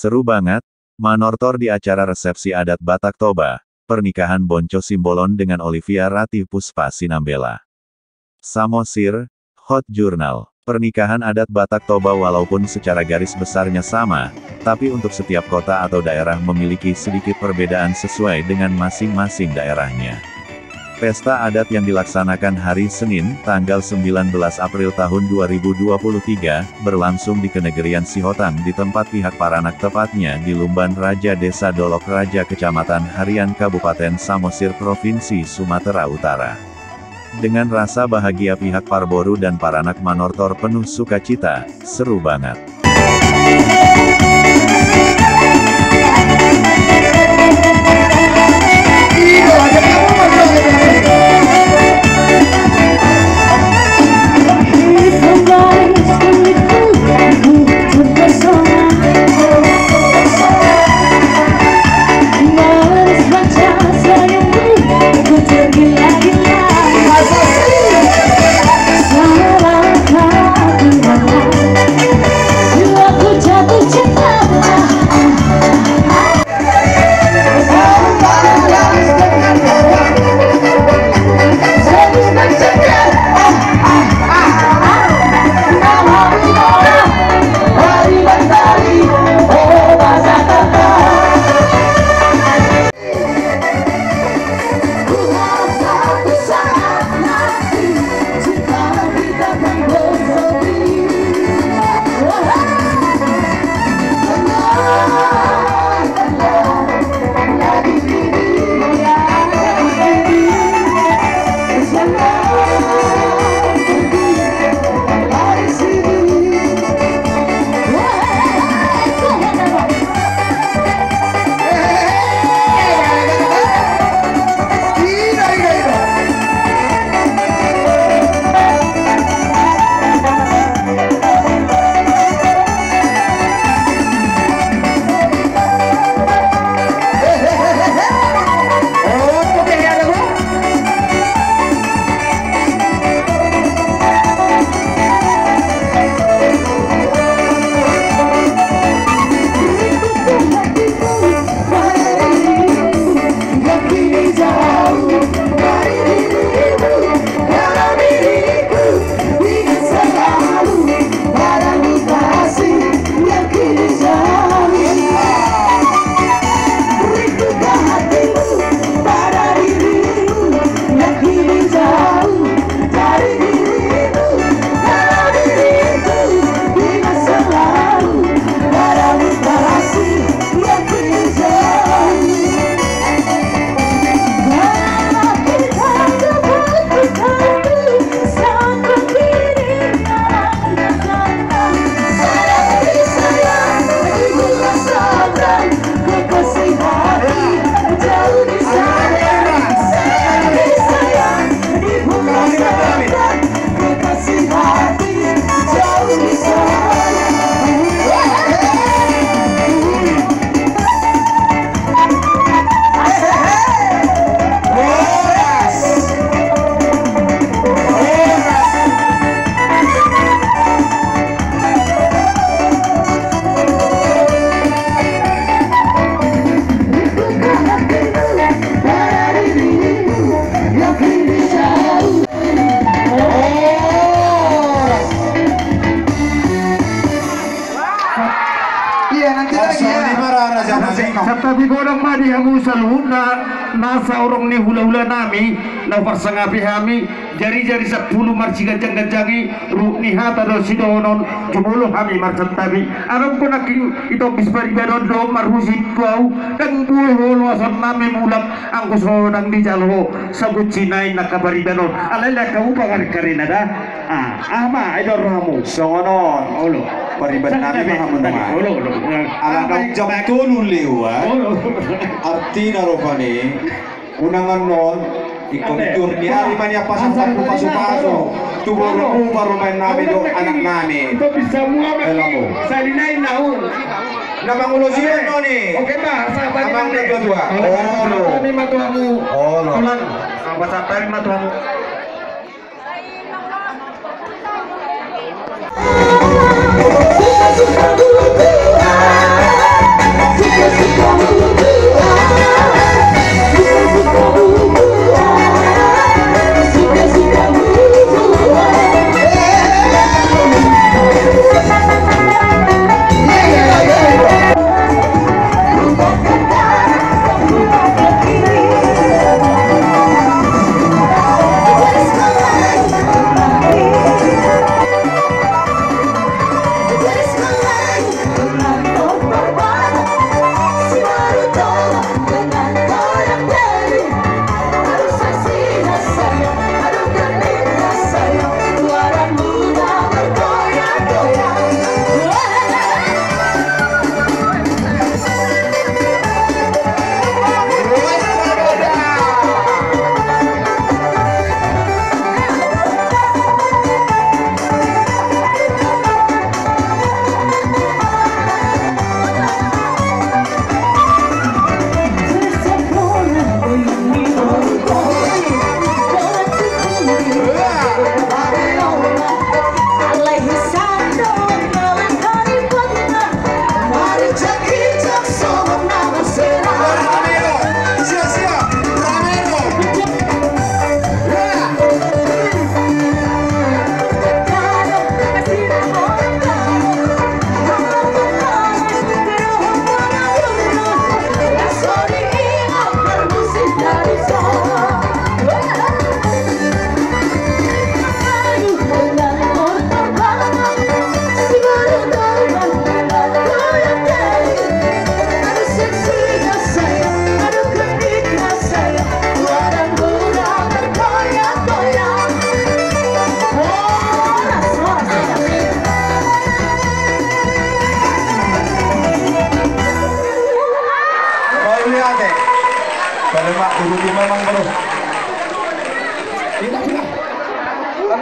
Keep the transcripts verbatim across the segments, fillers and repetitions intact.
Seru banget, manortor di acara resepsi adat Batak Toba, pernikahan Bonco Simbolon dengan Olivia Ratih Puspa Sinambela. Samosir, Hot Journal. Pernikahan adat Batak Toba walaupun secara garis besarnya sama, tapi untuk setiap kota atau daerah memiliki sedikit perbedaan sesuai dengan masing-masing daerahnya. Pesta adat yang dilaksanakan hari Senin, tanggal sembilan belas April tahun dua ribu dua puluh tiga, berlangsung di Kenegerian Sihotang di tempat pihak paranak tepatnya di Lumban Raja Desa Dolok Raja Kecamatan Harian Kabupaten Samosir Provinsi Sumatera Utara. Dengan rasa bahagia pihak parboru dan paranak manortor penuh sukacita, seru banget. Iya, nanti lagi ya. Santabi godang ma di hamu saluhutna, nasa horong ni hulahula nami, na huparsangapi hami, jarijari sampulu marsiganjangganjangi, ruhut ni hata do sidohonon, jumolo hami marsantabi. Adong pe nangkin itombis paribanon do marhusip tu ahu, ndang boi ho loason nami mulak, anggo so ndang dijalo ho sagunsina i angka paribanon. Alai angka upa karekarena da. Ah, aha ma, ai do rohamu. Songon on. Olo. Pariban nami ma hamu nunga. Olo, olo. Ala naung jam tolu lewat. Olo. Artina rupani. Unang annon. Ingkon i tor ni ari ma nian pasu-pasu. Tu boru parumaen nami do anak nami. Ito bisa mua ma. Helamu. Salinain naun. Na mangulosi on noni. Oke ma, sabar. Amang na tua-tua. Olo. Sabar ma tu hamu. Olo. Tulang. Sabar ma tu hamu.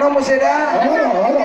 Muse da. Olo, olo.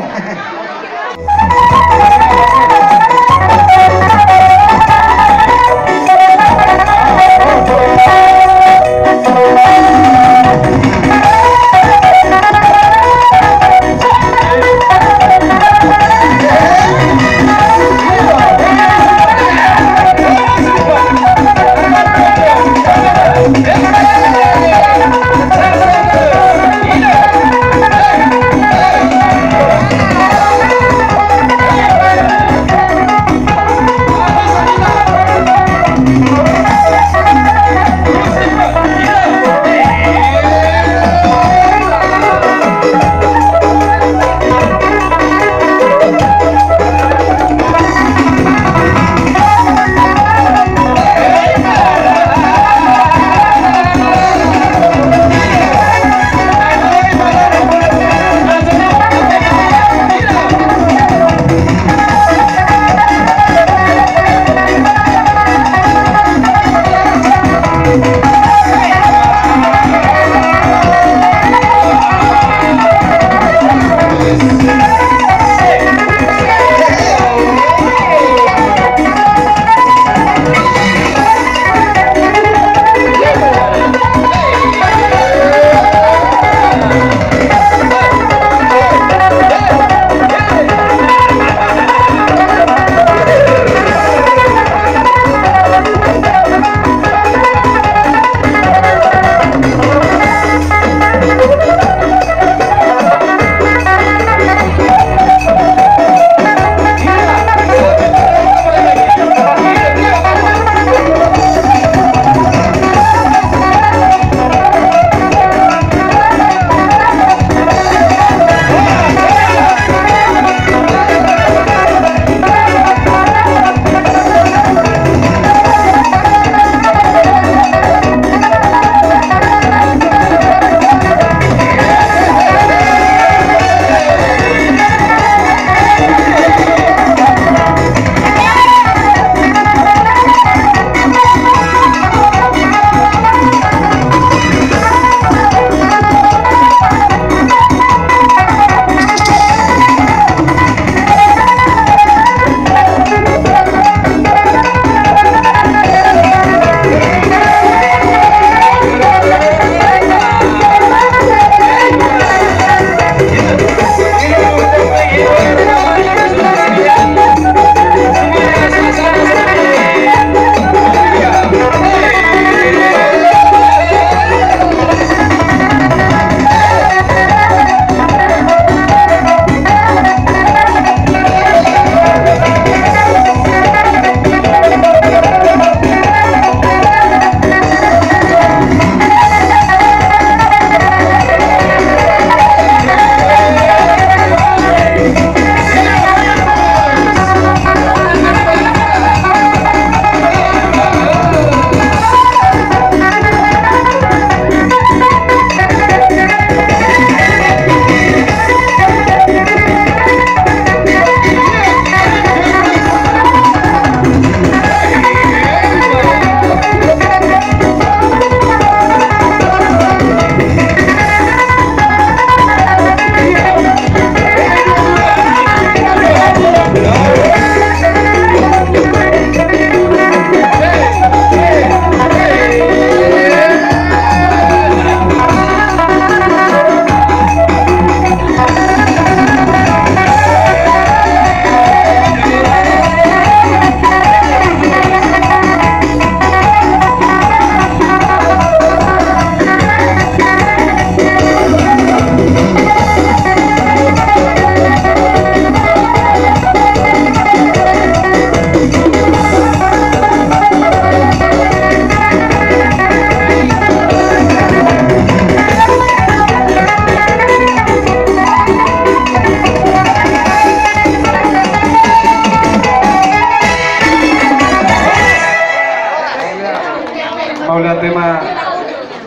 Mauliate ma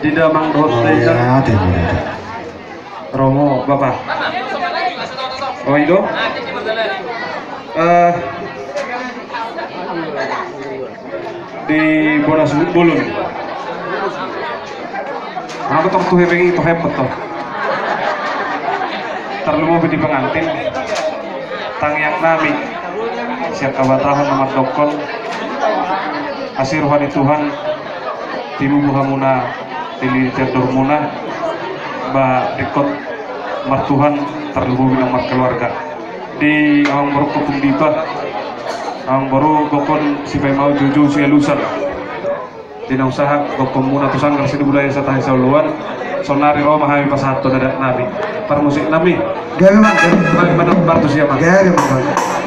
di damang dohot dainang. Mauliate, mauliate. Romo, Bapa. O, i do. Eh, di bona su-, bolon. Aha pe tong tu hepeng i, tu hepeng tong. Tarlumobi di pengantin, tangiang nami sian habatahon na mandokkon, asi roha ni Tuhan, tibu hamuna, dililiti andormuna, ba ringkot martuhan, tarlumobi nang markeluarga. Di amang boru Pundipa, amang boru gokhon sipaimau juju sialusan. Di naung sahat gokhonmuna tu sanggar seni budaya Satahi Saoloan, saonari ro ma hami pasahathon adat nami. Parmusik nami. Gabe ma, gabe. Balik ma nombar tu siama. Gabe ma.